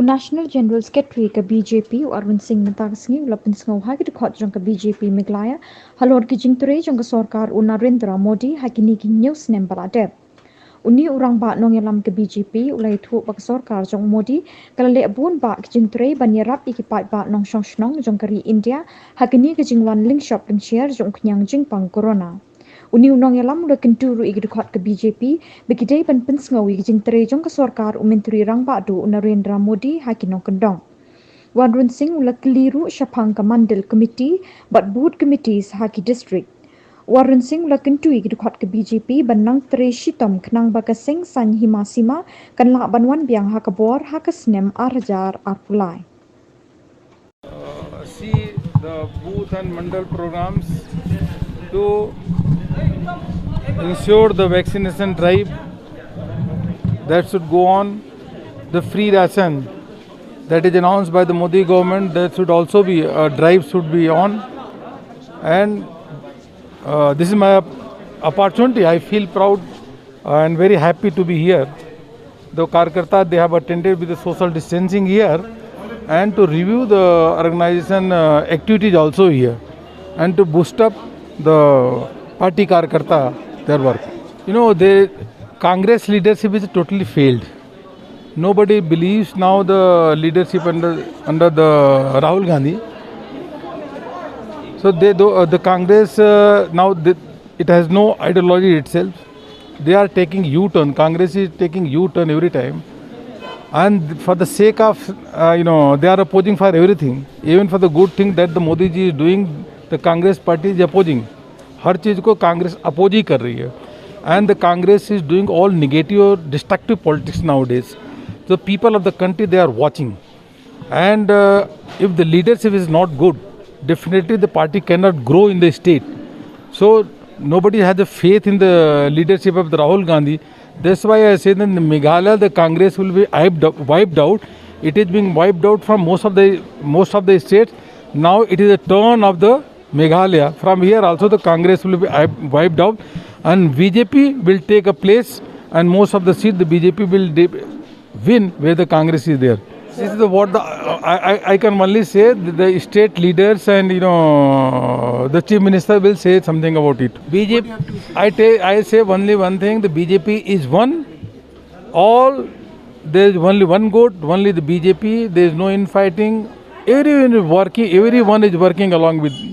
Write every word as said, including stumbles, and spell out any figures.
U National General Secretary ka B J P, u Arvind Singh, mynta ka sngi u la pynsngew ha ki dkhot jong ka B J P Meghalaya halor ki jingtrei jong ka sorkar u Narendra Modi ha kine ki hynñiew snem ba la dep. Une u rangbah nongïalam ka B J P u la ïathuh ba ka sorkar jong Modi ka la leh bun bah ki jingtrei ban ïarap ïa ki paidbah nongshong shnong jong ka ri India ha kane ka jingwan lyngshop lyngshiar jong u khñiang jingpang corona. Une u nongïalam u la kyntu ruh ïa ki dkhot ka B J P ba ki dei ban pynsngew ïa ki jingtrei jong ka sorkar u Myntri Rangbah Duh u Narendra Modi ha ki nongkyndong. U Arvind Singh u la kylli ruh shaphang ka Mandal Committee bad Booth Committees ha ki district. U Arvind Singh u la kyntu ïa ki dkhot ka B J P ban nang trei shitom khnang ba ka seng saiñ hima sima kan lah ban wan biang ha ka bor ha ka snem ar hajar arphew lai. Uh, see the booth and mandal programs to ensure the vaccination drive that should go on. The free ration that is announced by the Modi government, that should also be, uh, drive should be on. And uh, this is my opportunity. I feel proud and very happy to be here. The karyakarta, they have attended with the social distancing here and to review the organization uh, activities also here and to boost up the party karyakarta, their work. You know, the Congress leadership is totally failed. Nobody believes now the leadership under under the Rahul Gandhi. So they do, uh, the Congress uh, now the, it has no ideology itself. They are taking U-turn. Congress is taking U-turn every time, and for the sake of uh, you know, they are opposing for everything. Even for the good thing that the Modi ji is doing, the Congress party is opposing. हर चीज़ को कांग्रेस अपोज ही कर रही है. And the Congress is doing all negative और destructive politics nowadays. The people of the country, they are watching. And uh, if the leadership is not good, definitely the party cannot grow in the state. So nobody has a faith in the leadership of the Rahul Gandhi. That's why I say that in Meghalaya the Congress will be wiped out, wiped out. It is being wiped out from most of the most of the states. Now it is a turn of the Meghalaya. From here also the Congress will be wiped out, and B J P will take a place, and most of the seat the B J P will win where the Congress is there. This is the, what the, I, I, I can only say the, the state leaders and, you know, the chief minister will say something about it. B J P, I, ta- I say only one thing, the B J P is one. All, there is only one good, only the B J P. There is no infighting. Everyone is working, everyone is working along with